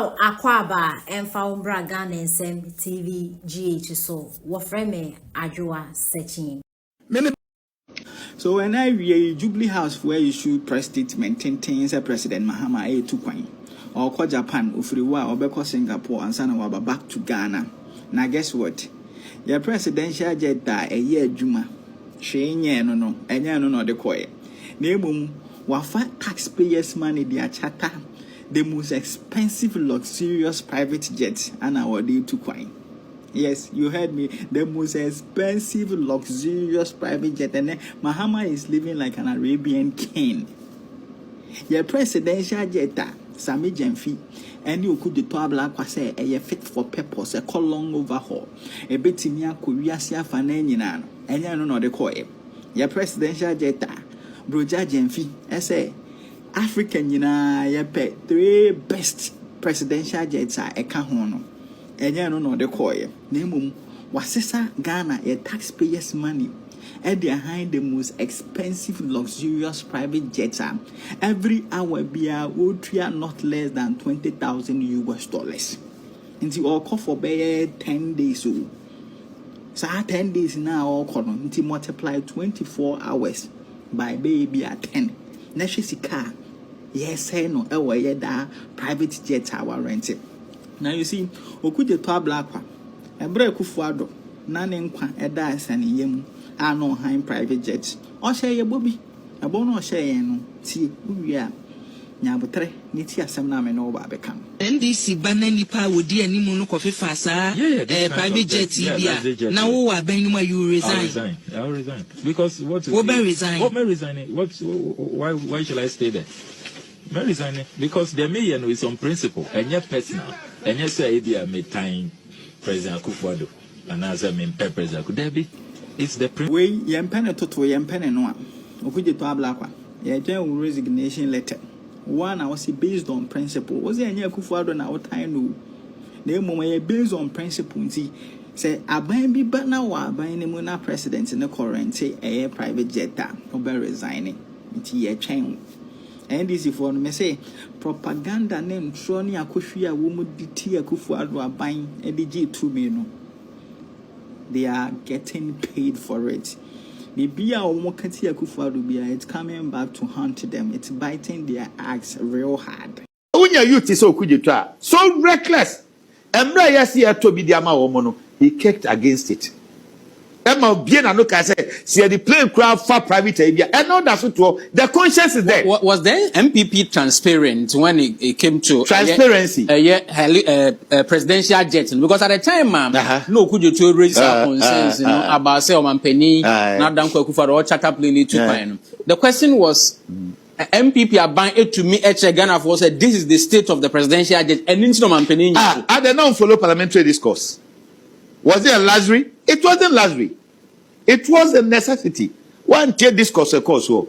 Mema wo akwaaba a ɛmfa wo mbra Ghana Nsɛm TV GH so. Wɔfrɛ me Adwoa Sɛkyin. Mene So when I wie Jubilee House foɔ issue press statement tenten sɛ President Mahama ɛretu kwan. Ɔrekɔ Japan, ofiri hɔ a ɔbɛkɔ Singapore ansa na waba back to Ghana. Na guess what? Yɛ presidential jet a ɛyɛ adwuma hwee nyɛɛ no, ɛnyɛ no na ɔde kɔɛ. Na mmom wafa taxpayers' money de acharter the most expensive luxurious private jet ana wɔde tu kwan. Yes, you heard me. The most expensive, luxurious private jet. And then Mahama is living like an Arabian king. Your presidential jet, Sammy Gyamfi, ɛne Okudzeto Ablakwa sɛ ɛyɛ fit for purpose, ɛkɔ long overhaul. Ebetumi akɔ wiase afa na nyinaa no, ɛnyɛ no na ɔde kɔɛ. Yɛ presidential jet a, Brogya Genfi, ɛsɛ Africa nyinaa yɛpɛ three best presidential jets a ɛka ho no, ɛnyɛ no na ɔde kɔɔeɛ, na mmom wasesa Ghana yɛ taxpayers' money ɛde ahire the most expensive luxurious private jet a every hour biara wɔtua not less than US$20,000. Nti ɔrekɔ for bɛyɛ 10 days o. Saa 10 days na ɔrekɔ no, nti multiply 24 hours by bɛyɛ bi a 10 na hwɛ sika a yɛsɛe no ɛwɔ ɛyɛ daa private jet a warent. Na you see, Okudzeto Ablakwa, ɛberɛ Akufo Addo na ne nkwa ɛda asane yam a na ɔhire private jet, ɔhyɛ yɛ bɔ bi ɛbɔ no, ɔhyɛ yɛn no. Tie, wowie a nyabotrɛ ne ti asɛm no a me ne wo ba bɛka no. NDC ba na nipa a wodi anim no kɔfefa saa private jet yi bi a na wowɔ abɛn no mu a, you resign? I'll resign. I'll resign because what? Wo bɛ resign? What may resign? What? Why? Why should I stay there? May resign because the mayor no is on principle. Ɛnyɛ personal. Ɛnyɛ sɛ ebi a me time President Akufo-Addo anaasɛ me mpɛ President Akufo. Debi, it's the principle. Wei yɛmpɛ ne toto, yɛmpɛ ne no a Okudzeto Ablakwa, yɛtwɛn wo resignation letter. One na wɔsi based on principle, wɔsi ɛnyɛ Akufo Addo na wɔtan no, na mmom ɛyɛ based on principle. Nti sɛ aban bi ba na wɔ aban no mu na president ne kɔrent ɛyɛ private jet a, ɔbɛ resign. Nti yɛtwɛn wo. NDC foɔ no, mɛ sɛ propaganda ne ntorɔ ne akɔhwi a wɔn de ti Akufo Addo aban de gye tumi no, they are getting paid for it. Biribi a wɔn ka ti Akufo Addo biara, it's coming back to haunt them. It's biting their ass real hard. Wonya youth sɛ Okudzeto a so reckless, mmerɛ a yɛsi yɛtɔ bi di ama wɔn no, he kicked against it. Ɛma obie na no ka sɛ si yɛde plane kura fa private ayi bi a ɛna ɔda so toɔ. The conscience is there. Was the NPP transparent when it came to Transparency. Yeah, presidential jet? Because at the time, no Okudzeto raise concerns about say Omampeni, na Danko Akufo-Addo charter plane to kwan. The question was, NPP aban etumi ɛkyerɛ Ghana foɔ sɛ this is the state of the presidential jet ɛni nti na Omampeni. Ah, I did not follow parliamentary discourse. Was it a luxury? It wasn't luxury. It was a necessity. One tear discourse of course so.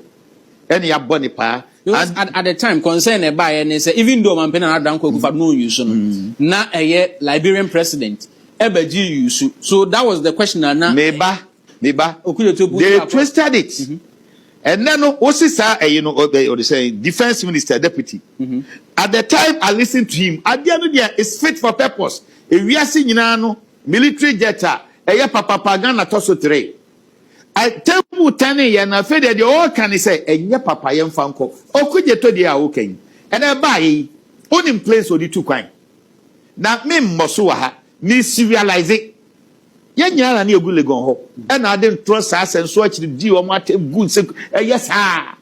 Ɛne yabɔ ne paa. Because at the time, concern ɛbaa yɛ ne sɛ even though Omampeni na Danko Akufo-Addo no use no, na ɛyɛ Liberian president ɛbɛgye use, so that was the question na. Meba, meba. Okudzeto They twisted it. And then no, osi saa ɛyi no, ɔde sɛ defence minister deputy. At the time I listened to him, adeɛ no deɛ is fit for purpose. Ewiase nyinaa no, military jet a ɛyɛ papapa, Ghana tɔ so three. Table tɛne yɛ na afei deɛ ɔɔka ne sɛ ɛnyɛ papa, yɛn fa nkɔ. Okudzeto deɛ a ɔka yi, ɛnna ɛbaa yi, onim planes ɔde tu kwan. Na me mmɔ so wɔ ha, me serialize. Yɛn nyinaa na ne egu Legon hɔ ɛna ade ntorɔ saa sɛ nso akyiri di wɔn ate gu nse ɛyɛ saa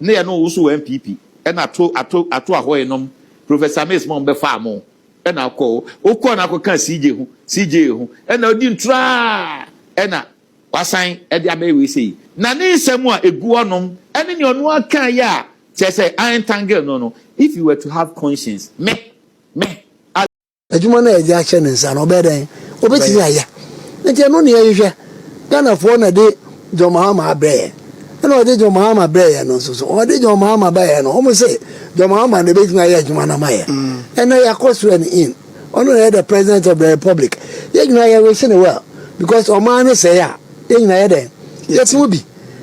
ne yɛ no woso wɔ NPP ɛna ato ato ato ahɔ yi nom Professor Mills mo bɛfa amo ɛna akɔ okɔ na akɔka CJ ho, CJ ho ɛna odi ntoraa ɛna wasan ɛde abɛyɛ wei sɛ yi na ne nsɛm a egu hɔnom ɛne nea ɔno aka yɛ a kyerɛ sɛ entangle no. If you were to have conscience, me Adwuma no a yɛde ahyɛ ne nsa no, ɔbɛyɛ dɛn? Obɛtumi ayɛ. Nti ɛno ne yɛhwehwɛ. Ghanafoɔ na de John Mahama abrɛ yɛ, ɛna ɔde John Mahama brɛ yɛ no nso so, ɔde John Mahama baeɛ no, ɔmo sɛ John Mahama na ebɛtumi ayɛ adwuma no ama yɛ. Ɛnɛ yɛakɔ swear in, ɔno na yɛ the President of the Republic. Yɛn nyinaa yɛ wish ne well, because ɔman no sɛe a, yɛn nyinaa yɛ dɛn? Yɛte mu bi.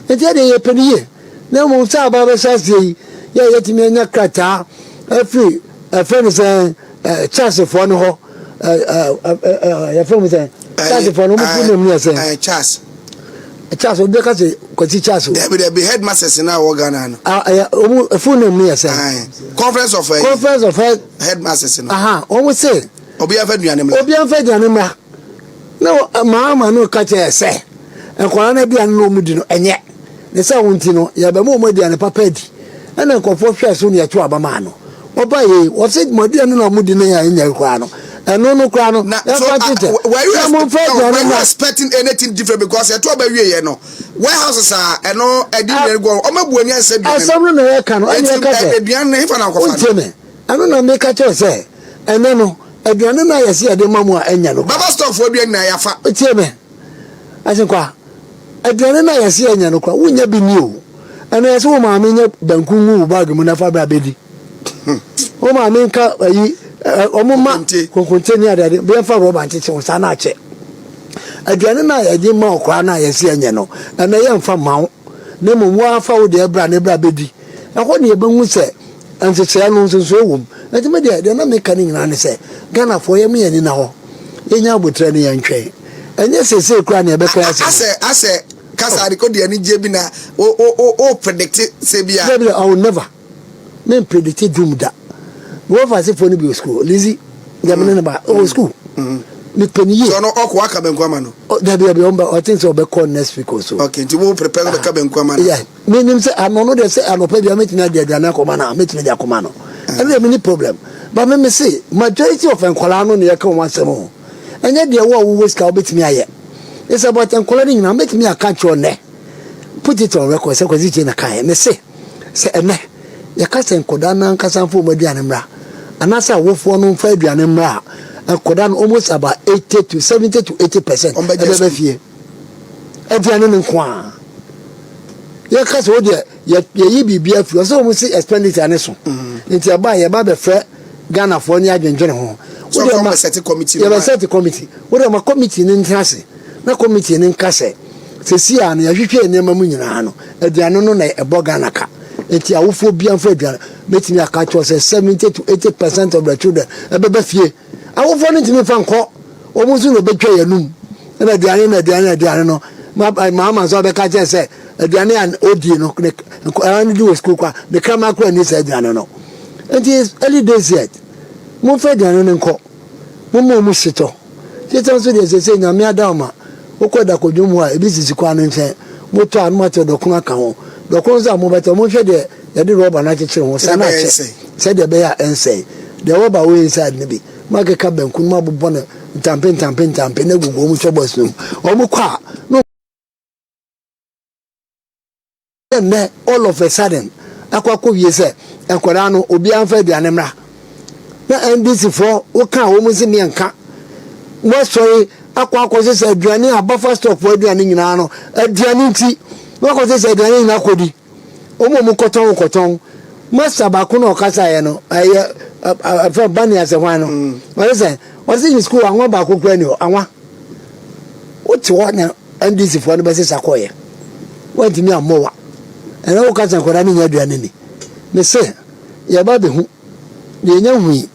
Nti yɛde yɛpɛ no yie, na mmom sɛ aba bɛhyɛ aseɛ yi yɛ yɛtumi anya krataa afiri. Ɛfrɛ no sɛ Charles foɔ no hɔ yɛfrɛ mu sɛ Charles foɔ no wɔn fo nam yɛ sɛ Charles Charles obi bɛka sɛ Kwasi Charles o. Dabi dabi headmasters na wɔ Ghana no. Ɛyɛ wɔn fo nam yɛ sɛ. Conference of Conference of head headmasters no. Wɔn se. Obi anfa aduane mmra. Obi anfa aduane mmra. Na maama no ka kyerɛ sɛ nkwadaa no aduane na wɔn di no ɛnyɛ. Ne sɛ wɔn ti no yɛbɛma wɔn aduane papa adi. Ɛna nkurɔfoɔ hwɛɛ so na yɛto aba maa no. Wɔba yei, wɔse mo aduane na wɔdi no yɛ ɛnyɛ koraa no. Ɛno no koraa no, Na so yɛmfa nkyekye. were you Na momfa no, aduane were you mmra. expecting anything different because yɛto aba wie yɛ no warehouses a ɛno ɛdi nnuane gu hɔ wɔn abu ani ansɛ aduane no. Asɛm no na yɛka no, ɛna Enti yɛka sɛ, aduane no hefa na akɔfa no? wontie me. Ɛno na meka kyerɛ sɛ, ɛnɛ no, aduane no a yɛse yɛde ma mo a ɛnyɛ no koraa. Baba store foɔ aduane nyinaa yɛafa. Tie me, Asenkwa, aduane no a yɛse yɛnyɛ no koraa, wonnya bi nni o. Ɛnɛ yɛse wo maame nyɛ banku ngu wo bag mu na fa bra bɛdi. Wo maame nka ayi, ɔmo ma konkonte ne adeade, yɛmfa rɔba nkyekye wo saa na akyɛ. Aduane no a yɛde ma wo koraa no a yɛse yɛnyɛ no, ɛnɛ yɛmfa mma wo, na mmom wo ara fa wo deɛ bra na bra bɛdi. Ɛhɔ na yɛbɛhu sɛ Nhyehyɛeɛ no nsonsoɛ wɔ mu. Nti me deɛ, deɛ na meka no nyinaa ne sɛ, Ghanafoɔ yɛma yɛn ani nna hɔ, yɛnya aboterɛ ne yɛntwɛn. Ɛnyɛ seesei koraa na yɛbɛka asɛm yi. Asɛ asɛ kasa de wode anigyeɛ bi na wo wo wo wo predicte sɛ bi a. Dabi, I will never. Me mpredicte doom da. Me wɔfa asefoɔ no bi wɔ school. Lizzy, deɛ me ne no ba, ɔwɔ school. Mepɛ no yie. So ɔno ɔkɔ waka banku ama no? Dabi, dabi, ɔmba, I think sɛ ɔbɛkɔ next week or so. Okay, nti wo prepare sɛ ɔbɛka banku ama no? Yeah. Menim sɛ ano no deɛ sɛ anɔpa bia mɛtumi ade aduane akɔma no a mɛtumi de akɔma no ɛno deɛ meni problem but me mese majority of nkwadaa no na yɛka wɔn asɛm o ɛnyɛ deɛ wo a wowɔ sika wobɛtumi ayɛ it's about nkwadaa no nyinaa mɛtumi aka kyerɛ nnɛ put it on record sɛ Kwasi Kyei na kaeɛ mese sɛ ɛnɛ yɛka sɛ nkwadaa no ankasa mfa wɔn aduane mmra anaasɛ awofoɔ no mfa aduane mmra a nkwadaa no almost about 80 to 70 to 80% ɛbɛba fie aduane no nko ara yɛka sɛ wodeɛ yɛyi biribi afiri ɔsɛ wɔn si expenditure ne so mm. nti ɛba yɛba bɛfrɛ Ghanafoɔ ne adwendwene ho wodeɛ ma yɛbɛsɛte committee wodeɛ ma committee no ntena ase na committee no nka sɛ sɛsi a no yɛhwehwɛ nneɛma mu nyinaa no aduane no na ɛbɔ Ghana ka nti awofoɔ bia mfa aduane mɛtumi aka kyerɛ sɛ 70 to 80% of the children ɛbɛba fie Awofoɔ no ntumi mfa nkɔ, wɔn nso na wɔbɛtwa yɛn anum. Ɛna aduane no aduane no aduane no, ma maama nso abɛka kyerɛ sɛ aduane a ɔdie no, ne nkwadaa no di wɔ sukuu kwa, ne kraman koraa nni saa aduane no. Nti early days yet, momfa aduane no nkɔ, momma wɔn hyetɔ. Hyetɔ nso deɛ seesei Nyame adaoma, wokɔ Dakodwom hɔ a, ebi sisi kwan no nkyɛn, motɔ a na moatɔ dɔkono aka ho. Dɔkono nso a mobɛtɔ, monhwɛ deɛ yɛde rɔba no akyekyere ho, saa na akyɛ. Sɛdeɛ ɛbɛyɛ a ɛnsɛe. Deɛ ɛwɔ ba wɔ inside no bi. Moakeka banku no moabobɔ no ntampe ntampe ntampe na agugu wɔn chɔbɔs no mu. Wɔn kɔ a na nnɛ all of a sudden akɔ akɔ wie sɛ nkwadaa no obiara mfa aduane mmra. Na NDC foɔ woka a wɔn nsi meɛ nka. Moasɔre akɔ akɔ sesa aduane a buffer stock foɔ aduane nyinaa no aduane nti moakɔ sesa aduane nyinaa kɔdi. Wɔn a wɔkɔtɔn kɔtɔn. Master baako na ɔkasaeɛ no, ɛyɛ ɛfɛ bani asɛ hwan no. Mm. Ɔse sɛ, ɔse ne sukuu anwa baako kura ni hɔ, anwa. Wote hɔ na NDC foɔ no bɛsesa kɔɔyɛ. Wantumi ammɔ wa. Ɛnɛ woka sɛ nkwadaa no nya aduane ni. Me se, yɛba bɛhu. Deɛ ɛnya hui.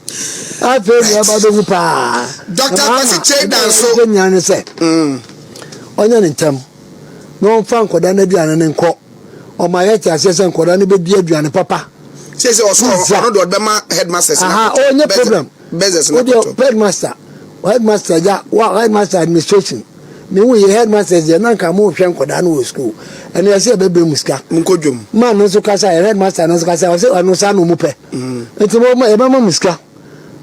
Afei na yɛba bɛhu paa. Dr. Kwasi Kyei Danso. Ɛnyɛ nyinaa ne sɛ, mm. ɔnyɛ ne ntɛm. na ɔmfa nkwadaa no aduane no nkɔ. Ɔma yɛte aseɛ sɛ nkwadaa no bɛdi aduane papa. Sɛ sɛ ɔso ɔno deɛ ɔde bɛma headmasters na Aha, ɔnyɛ problem. Bezes na kɔtɔ. Headmaster, headmaster ya, wa headmaster administration. Me hu yɛ headmasters deɛ na nka mo hwɛ nkwadaa no wɔ school. Ɛno yɛsɛ yɛbɛbrɛ mu sika. Mo nkɔ dwom. Man no nso kasa, headmaster no nso kasa, ɔsɛ ɔno saa na ɔmo pɛ. Mm. Nti mo yɛbɛma mo sika.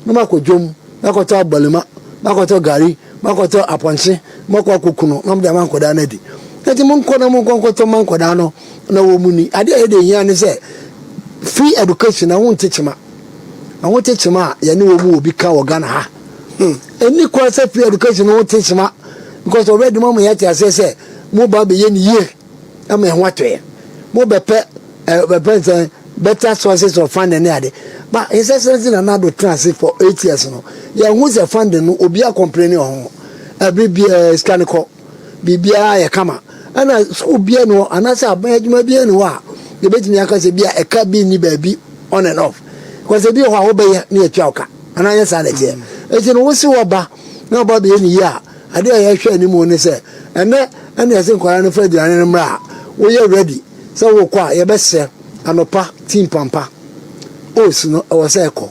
Na moakɔ dwom, moakɔtɔ abalima, moakɔtɔ gari, moakɔtɔ apɔnkye, moakɔ akɔku no na mode ama nkwadaa no adi. Enti monkɔ na monkɔ nkɔtɔ ma nkwadaa no na wɔn mu ni. Adeɛ a yɛde hia ne sɛ free education na ho nte kyema. Ɛho te kyema a yɛne wɔn mu wɔ bi ka wɔ Ghana ha. Hmm. Ɛni kwan sɛ free education ho te kyema because already mo ama yɛate aseɛ sɛ mo ba bɛyɛ ne yie ama ɛho atɔ yɛn. Mo bɛpɛ bɛpɛ nsɛn better sources of funding ne ade. But His Excellency Nana Addo tena ase for 8 years no, yɛn ho sɛ funding no obi a complain wɔ ho. Ɛbere biara sika no kɔ, biribiara yɛ kama. Ɛna school biara ni hɔ anaasɛ aban adwuma biara ni hɔ a yɛbɛtumi aka sɛ bi a ɛka bi nni baabi on and off. Because ebi wɔ hɔ a wobɛyɛ na yɛtua wo ka. Anaa nyɛ saa na ɛteɛ? Enti no wose wɔba na wɔba bɛyɛ ne yie a, adeɛ a yɛhwɛ anim ne sɛ ɛnɛ ɛna yɛse nkwadaa no fa aduane no mmra a, woyɛ ready sɛ wokɔ a yɛbɛsrɛ anɔpa tea mpampa. Oats no ɛwɔ sɛ ɛkɔ.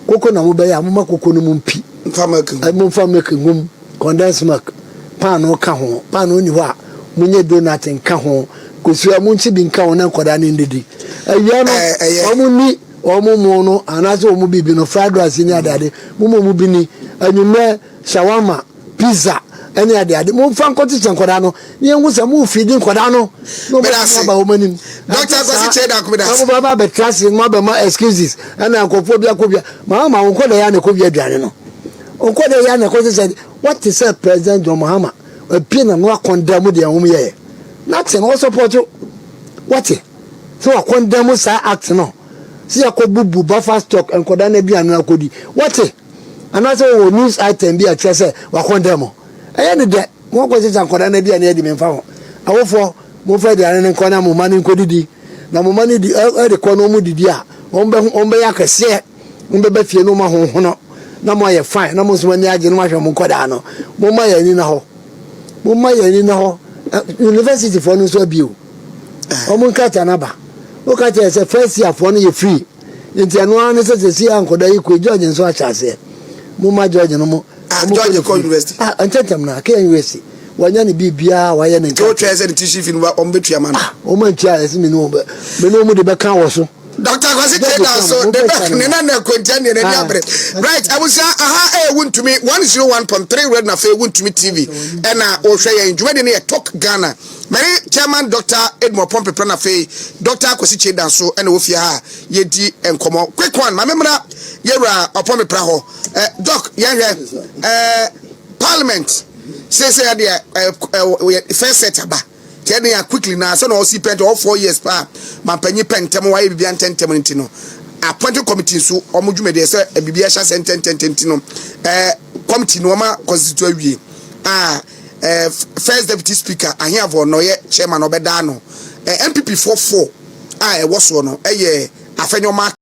Koko na mobɛyɛ a momma koko no mu mpi. Momfa milk ngu mu. Condensed milk, paanoo ka ho, paanoo nni hɔ a, monyɛ donut nka ho, kosua monkye bi nka ho na nkwadaa no nnidi. Awia no, wɔn nni wɔn mo no anaasɛ wɔn biribi no, fried rice ne adeade, momma wɔn bi ni. Anwummerɛ, shawarma, pizza ne adeade, momfa nkɔkyekyɛ nkwadaa no na yɛnhu sɛ morefeedi nkwadaa no na wɔatumi aba wɔn anim. Dɔkta Kwasi Kyei Darko, meda ase. Na mobɛba abɛtra ase na moabɛma excuses ɛna nkurɔfoɔ bi akɔwia. Mahama, wo nkwadaa yi ara na ɛkɔwia aduane no. Ɔnkɔ dɛ ya na ɛkɔsɛ sɛ wɔte sɛ President John Mahama abue n'ano akɔndɛm deɛ wɔn yɛɛ nothing wɔ support wɔte sɛ wakɔndɛm saa act no sɛ yɛakɔ bubu buffer stock nkɔda no aduane no akɔdi wɔte anaasɛ wɔwɔ news item bi a ɛkyerɛ sɛ wakɔndɛm ɛyɛ ne dɛ mo akɔ sesa nkɔda no aduane adi memfa ho awofoɔ momfa aduane no nkɔ na mo mma no nkɔdidi na mo mma no di ɛde kɔ na wɔn didi a wɔn bɛ wɔn bɛyɛ akɛseɛ. Mobɛba fie no moahonhono na moayɛ fine na mo nso mo ani agye na moahwɛ mo nkwadaa no. Momma yɛn ani nna hɔ. Momma yɛn ani nna hɔ. University foɔ no nso abie o. Wɔn nkrataa no aba. Woka kyerɛ sɛ first year foɔ no yɛ free. Nti ɛno ara ne sɛ sɛsi a nkwadaa yi kɔ George nso ahyɛ aseɛ. Momma George no mo. Ah, George kɔ university. Ah, ntɛntɛm na KN University. Wanya ne biribiara wayɛ ne nkrataa. Nti wotwɛn sɛ ne tuition fee no wɔn bɛtua ma no. Ah, wɔn antua a ɛsɛ me ne wɔn bɛ me ne wɔn de bɛka wɔ so. Dr. Kwasi Kyei so de bɛ ne na na akontia ne n'ani abere. Right, abusua aha ɛyɛ Wuntumi 101.3 Red na afei Wuntumi TV ɛna wɔhwɛ yɛn dwumadi no yɛ Talk Ghana. Mɛne Chairman Dr. Edmond Pompepra na afei Dr. Kwasi Kyei Danso ɛna wɔ fie ha yɛdi nkɔmɔ. Quick one, maame mmra yɛwura Ɔpɔmpepra hɔ. Eh, Doc, yɛnhwɛ eh, Parliament seesei ɛdeɛ eh, eh, first set aba. Kyɛ den a quickly na sɛ na ɔsi pɛn ɔwɔ 4 years paa mampanyin pɛ ntɛm wayɛ biribi ntɛntɛm no nti no appointing committee nso wɔn dwumadi sɛ biribi ahyɛ asɛ ntɛntɛntɛm nti no ɛɛ committee no wɔn constitute awie a ɛɛ first deputy speaker ahiavɔ na ɔyɛ chairman ɔbɛda ano ɛɛ NPP 4 4 a ɛwɔ soɔ no ɛyɛ Afenyo-Markin.